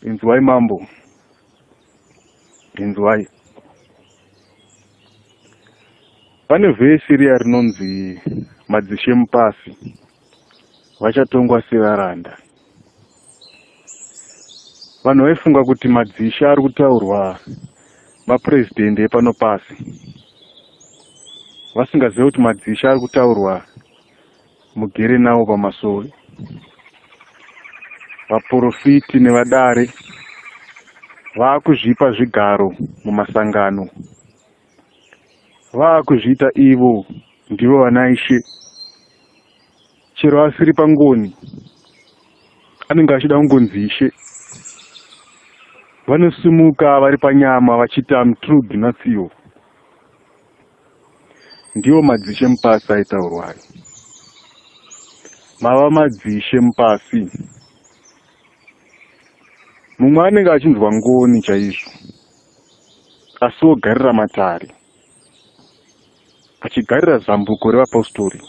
Inzwai mambo, inzwai. Pane vhesi riya rinonzi madzishe mupasi vachatongwa sevaranda. Vanhu vaifunga kuti madzishe ari kutaurwa mapurezidendi epano pasi, vasingazive kuti madzishe ari kutaurwa mugere nawo pamasowe. Vaporofiti nevadare vaakuzvipa zvigaro mumasangano, vaakuzviita ivo ndivo vanaishe. Chero asiri pangoni anenge achida kungonzi ishe. Vanosimuka vari panyama vachiti I'm true Gnatio. Ndiwo madzishe mupasi aitaurwayo. Mava madzishe mupasi. Mumwe anenge achinzwa ngoni chaizvo, asi ogarira matare, achigarira zambuko revapostori,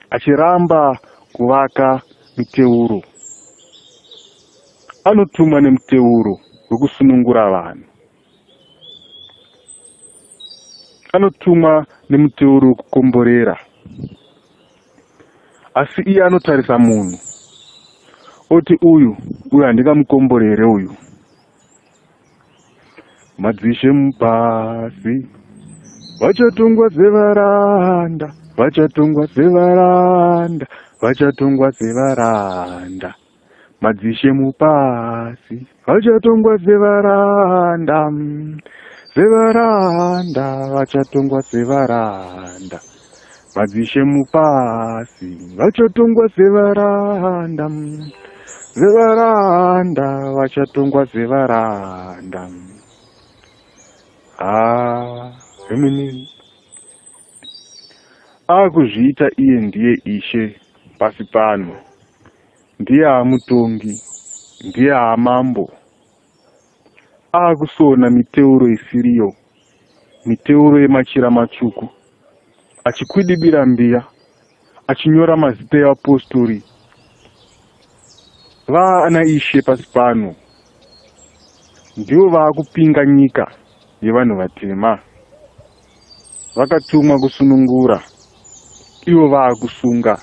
achiramba kuvaka miteuro. Anotumwa nemuteuro wekusunungura vanhu. Anotumwa nemuteuro wekukomborera. Asi iye anotarisa munhu oti uyu uyu handingamukomborere uyu. Madzishe mupasi vachatongwa sevaranda, vachatongwa sevaranda, vachatongwa sevaranda. Madzishe mupasi vachatongwa sevaranda, sevaranda, vachatongwa sevaranda. Madzishe mupasi vachatongwa sevaranda, sevaranda, vachatongwa sevaranda. Ah, hemini akuzviita iye ndiye ishe pasi pano, ndiye amutongi, ndiye amambo. Akusona miteuro isiriyo, miteuro yemachira matsvuku, achikwidibira mbiya, achinyora mazita evapostori vaana ishe pasi pano. Ndivo vaakupinga nyika yevanhu vatema. Vakatumwa kusunungura, ivo vaakusunga.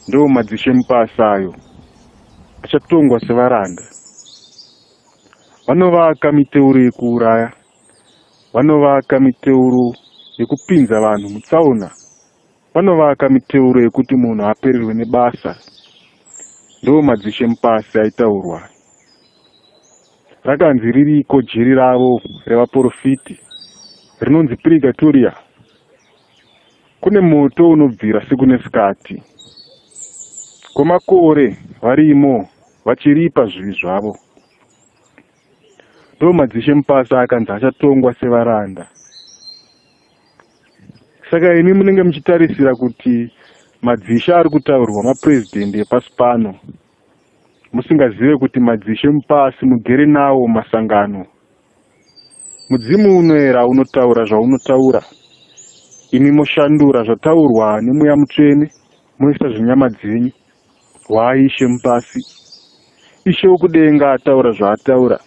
Ndiwo madzishe mupasi ayo achatongwa sevaranda. Vanovaka miteuro yekuuraya, vanovaka miteuro yekupinza vanhu mutsaona, vanovaka miteuro yekuti munhu apererwe nebasa. Ndiwo madzishe mupasi aitaurwa. Rakanzi ririko jeri ravo revaporofiti rinonzi Purigatoria. Kune moto unobvira siku nesikati. Kwemakore varimo vachiripa zvivi zvavo. Ndo madzishe mupasi akanzi achatongwa sevaranda. Saka imi munenge muchitarisira kuti madzishe ari kutaurwa mapurezidendi epasi pano, musingazive kuti madzishe mupasi mugere nawo masangano. Mudzimu unoera unotaura zvaunotaura, imi moshandura zvataurwa nemweya mutsvene moisa zvenyama dzenyu. Hwai ishe mupasi. Ishe wokudenga ataura zvaataura,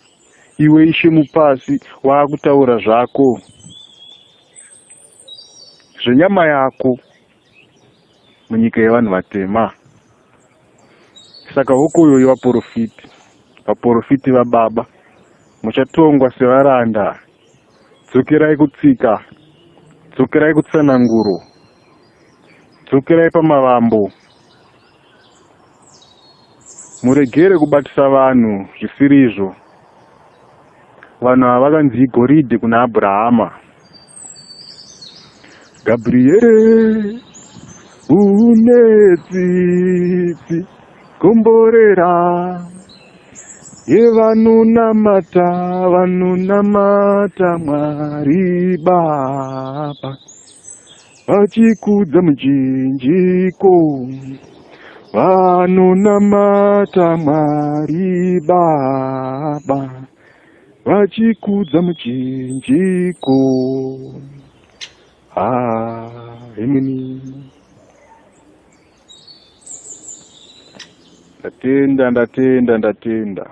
iwe ishe mupasi waakutaura zvako zvenyama yako munyika yevanhu vatema. Saka hokoyo yevaporofiti, vaporofiti vababa, muchatongwa sevaranda. Dzokerai kutsika, dzokerai kutsananguro, dzokerai pamavambo. Muregere kubatisa vanhu zvisirizvo. Vanhu ava vakanzi igoridhe kuna Abrahama. Gabriere une tsitsi, komborera yevanonamata, vanonamata Mwari Baba, vachikudza muchinjiko, vanonamata Mwari Baba, vachikudza muchinjiko. Ah, hemeni. Ndatenda, ndatenda, ndatenda.